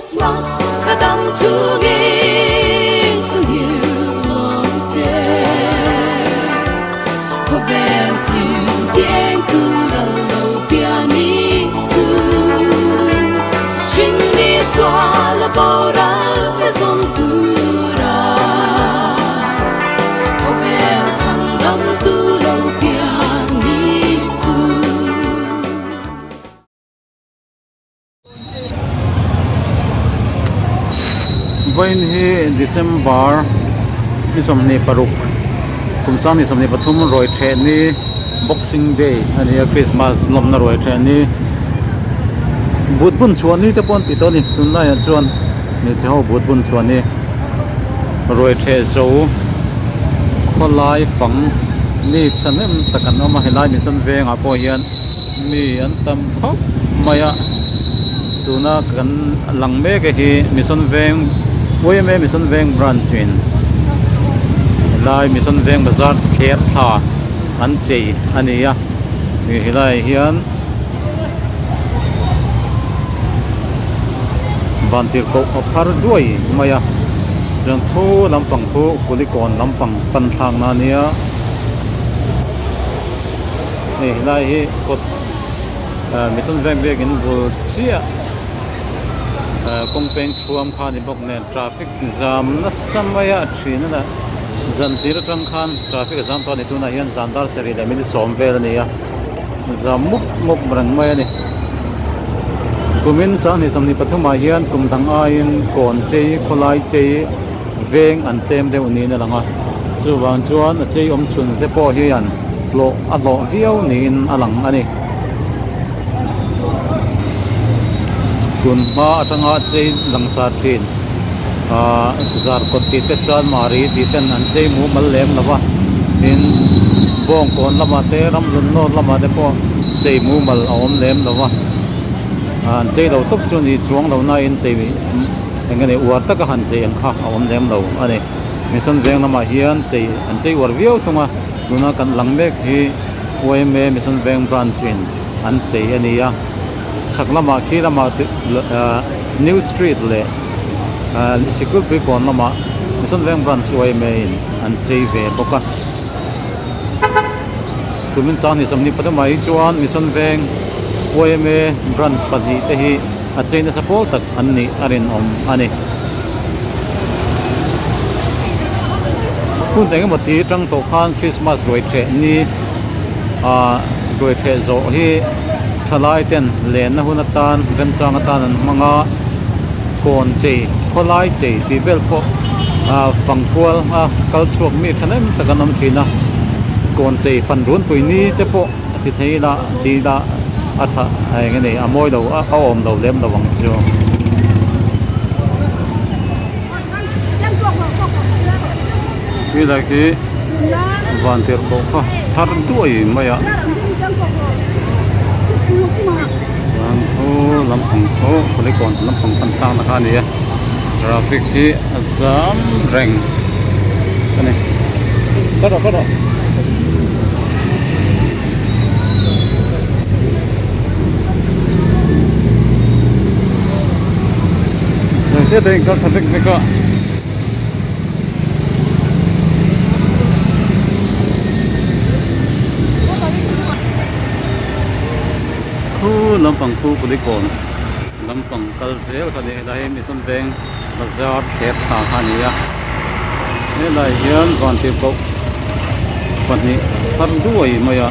Krismas ka dam chungin ka nghilh lawng che. Khawvel thim ti eng tu lal lo pian ni chu. Hring ni sual a boral te zawng tura. Khawvel chhan dam tu lo pian ni chu. Vawiin hi December ni 26 kum 2023 rawi theh ni Boxing Day a ni a Christmas lawmna rawi theh ni but bun chhuah ni te pawh an ti tawh a ni tunlaiah chuan hmeichhe ho but bun chhuah ni rawi theh zo khawlai fang mi thahnem tak an awm a helai mission vengah pawh hian mi an tam khawp mai a tuna kan lang mek a hi mission veng yma mission veng branch in helai mission veng bazar thler thla an chei a ni a ih helaiah hian van tirhkoh a phar duai mai a chuan thu lampang khu kulikawn lampang pan thlakna a nia hei helai hi kawt ah mission veng biakin bul chiah ah kawng peng thuam kha a ni bawk nen traffic zam nasa mai a a thin a zan tir atang khan traffic a zam tawh a ni tunah hian zan dar sarih leh minute sawm vel a ni a zam mup mup reng mai a ni kumin 2023 ah hian kum dang aiin kawn chei khawlai chei veng an tlem deuh niin a lang a chuvang chuan a chei awm chhun te pawh hian tlawh a hlawh viau niin a lang a ni tun hma atanga chei langsar thin ahh zarkawt tih te chuan mari tih ten an chei mumal lem lo va tin bawngkawn lamah te ramhlun nawr lamah te pawh chei mumal a awm lem lo va an chei lo tawp chu ni chuang lo na in chei eng nge ni uar taka han chei ang kha a awm lem lo a ni mission veng lamah hian chei an chei uar viau thung a tuna kan lang mek hi yma mission veng branch in an chei a ni a chhak lamah khi lamah new street leh sikul pui kawn lamah mission veng branch yma in an chei ve bawk a tumin 2023 ah hi chuan mission veng yma branch pahnih te hi a chei nasa pawl tak an nih a rinawm a ni. Hun eng emaw ti tang tawh khan Christmas ruai theh ni ah ruai theh zawh hi thalai ten lenna hun atan remchang atan an hmang a kawn chei khawlai chei tih vel pawh ah fangkual a kal chhuak mi thahnem tak an awm thin a kawn chei fan runpui ni te pawh a ti thei ila ti ila a tha eng nge ni a mawi lo a awm lo lem lo ang chu. Helai khi van tirhkoh kha thar duai mai a chuan khu lampang khu kulikawn lampang pan thlakna kha a ni a traffic hi a zam reng a ni. Sawi te in kal tha vek vek a. Khu lampang khu kulikawn lampang kal zel kha ni helai hi mission veng bazar thler thla kha a ni a helai hian vantirhkoh pahnih thar duai mai a.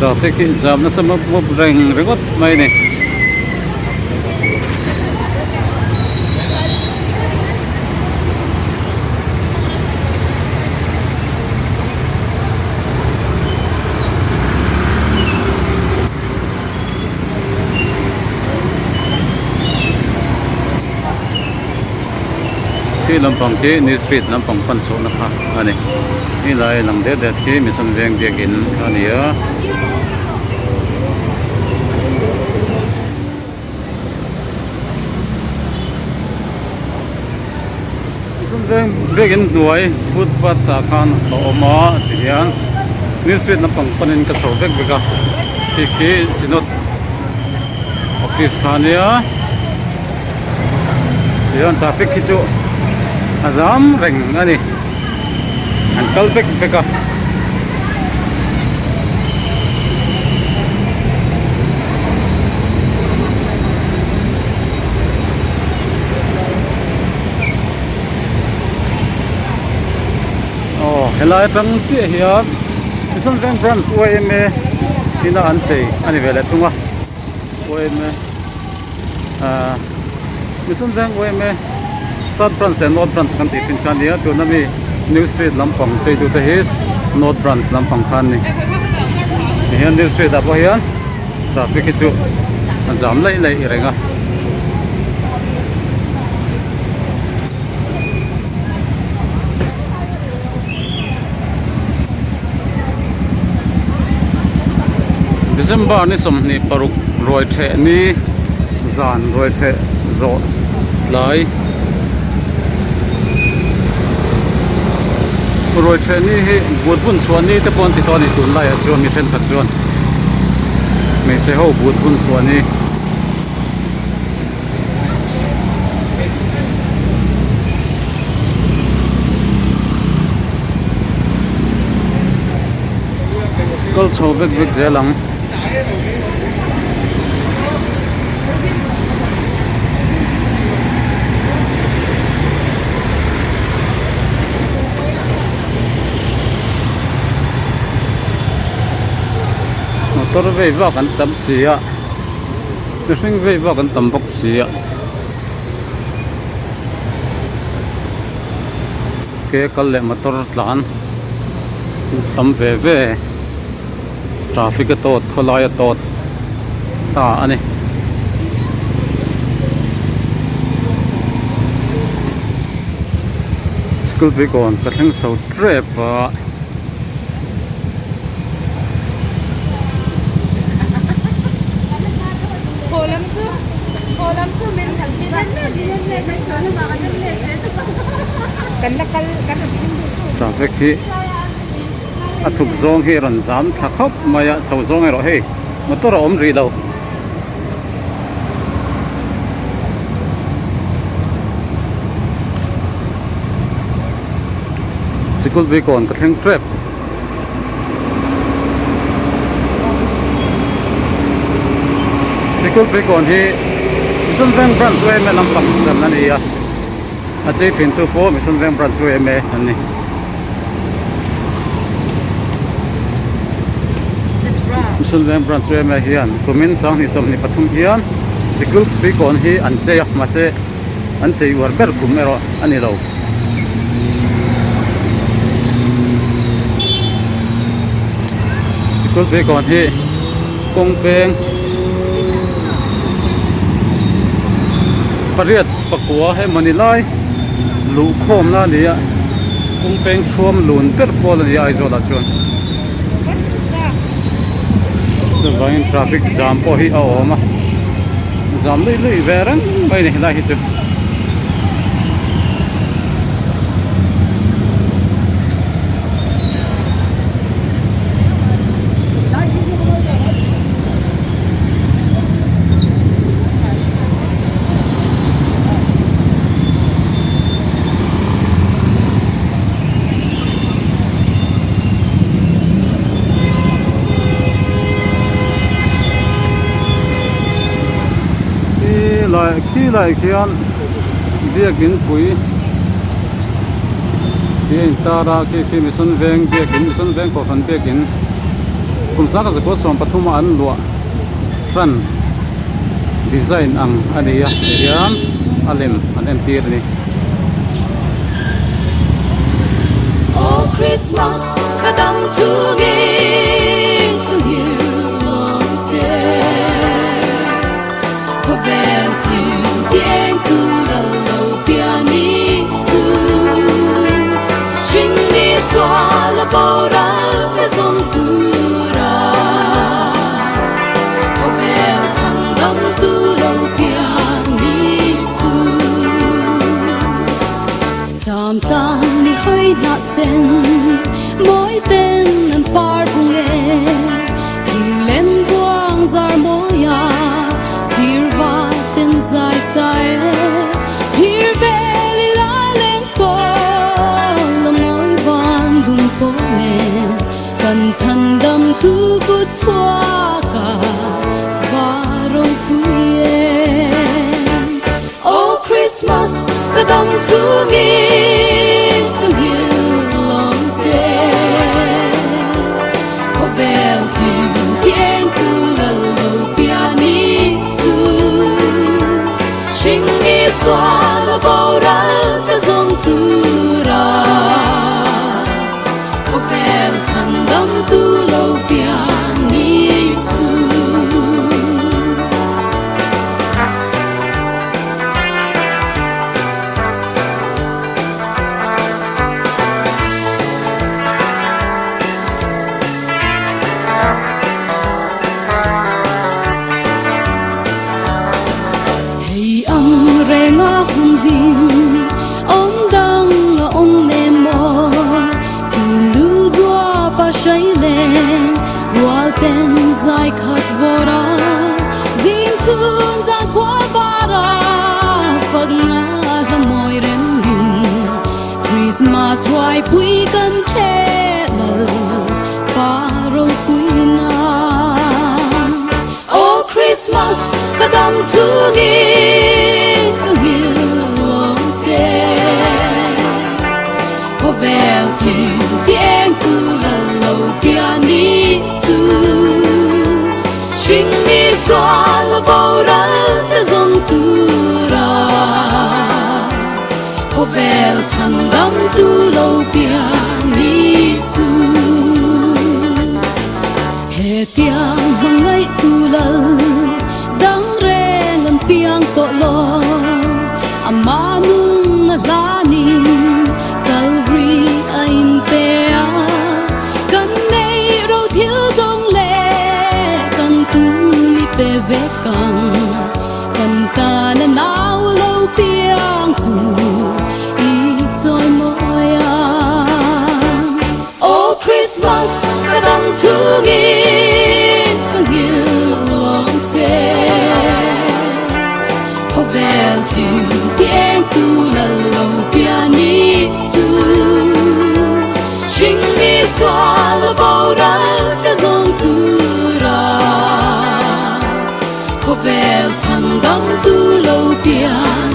Traffic hi zam nasa mup mup reng ringawt mai a ni. Khi lampang khi New Street lampang pan chhuahna kha a ni. Helai lang det det khi Mission Veng biakin a ni a. Mission Veng biakin hnuai footpath ah khan a awm a tihian New Street lampang panin ka chho vek vek a khi khi Synod office kha a nia. Tichuan traffic khi chu a zam reng a ni an kal vek vek a. Aw helai atang chiah hian Mission Veng Branch yma ina an chei a ni ve leh thung a yma. Ahh Mission Veng yma South Branch leh North Branch kan tih thin kha a nia tuna mi New Street lampang cheitu te hi North Branch lampang kha an ni tihian New Street ah pawh hian traffic hi chu a jam laih laih reng a. December ni 26 ruai theh ni zan ruai theh zawh tlai ruai theh ni hi but bun chhuah ni te pawh an ti tawh a ni tunlaiah chuan mi thenkhat chuan hmeichhe ho but bun chhuah ni. Kal chho vek vek zel ang. Motor vei vak an tam si a. Mihring vei vak an tam bawk si a. Ke kal leh motor tlan tam ve ve traffic a tawt khawlai a tawt ta a ni. School bikawn ka thleng chho tep a. Traffic hi a chhuk zawng hi a rawn zam thla khawp mai a chho zawng erawh hei motor a awm rih lo. Sikul vikawn ka thleng tep. Sikul vikawn hi Mission Veng Branch yma lampang chan a ni a, a chei thin tu pawh Mission Veng Branch yma an ni. Mission Veng Branch yma hian kumin 2023 hian Sikul vikawn hi an chei a mahse an chei uar ber kum erawh a ni lo. Sikul tuikawn hi kawng peng pariat pakua emawni lai luh khawmna a ni a kawng peng chhuam lun ber pawl a ni a Aizawl ah chuan chuvangin traffic jam pawh hi a awm a jam luih luih ve reng mai a ni helai hi chu. Khi lai khian biakin pui tih a intar a khi khi Mission Veng biakin Mission Veng Kohhran biakin kum sangkhat zakua 13 a an luah tan design ang a ni a tihian a lem an entir a ni. Aw Christmas ka dam chungin ka nghilh lawm che Khawvel thim ti eng tu lal lo pian ni chu. Chhandam tu ku chhuaka va ropui em. Oh Christmas ka dam chhungin ka nghilh lawm che. Khawvel thim ti eng tu lal lo pian i chu. Hring mi sual a boral ka zawng tura. Khawvel chhan dam tu lo pian ni chu. Hei ang renga hun hlim awm dang a awm nem maw Chu lu zua pa hrai leng rual ten zai khat vawr a Zing chhun zan khua var a fak nga hla mawi rem in Christmas ruai pui kan che lal pa ropui na. Oh Christmas ka dam chhungin ka nghilh lawm che. Khawvel thim ti eng tu lal lo pian ni chu. Hring mi sual a boral te zawng tura. Khawvel chhan dam tu lo pian ni chu. Hetiang hmangaih tu lal dang reng an piang tawh lo. Amah nung a hlanin Calvary a inpe a. Kan nei ro thil zawng leh kan tum i pe vek ang. Kan tan a nau lo piang chu i chawi mawi ang. Oh Christmas ka dam chungin ka nghilh lawm che. Khawvel thim ti eng tu lal lo pian ni chu. Hring mi sual a boral ka zawng tura. Khawvel chhan dam tu lo pian.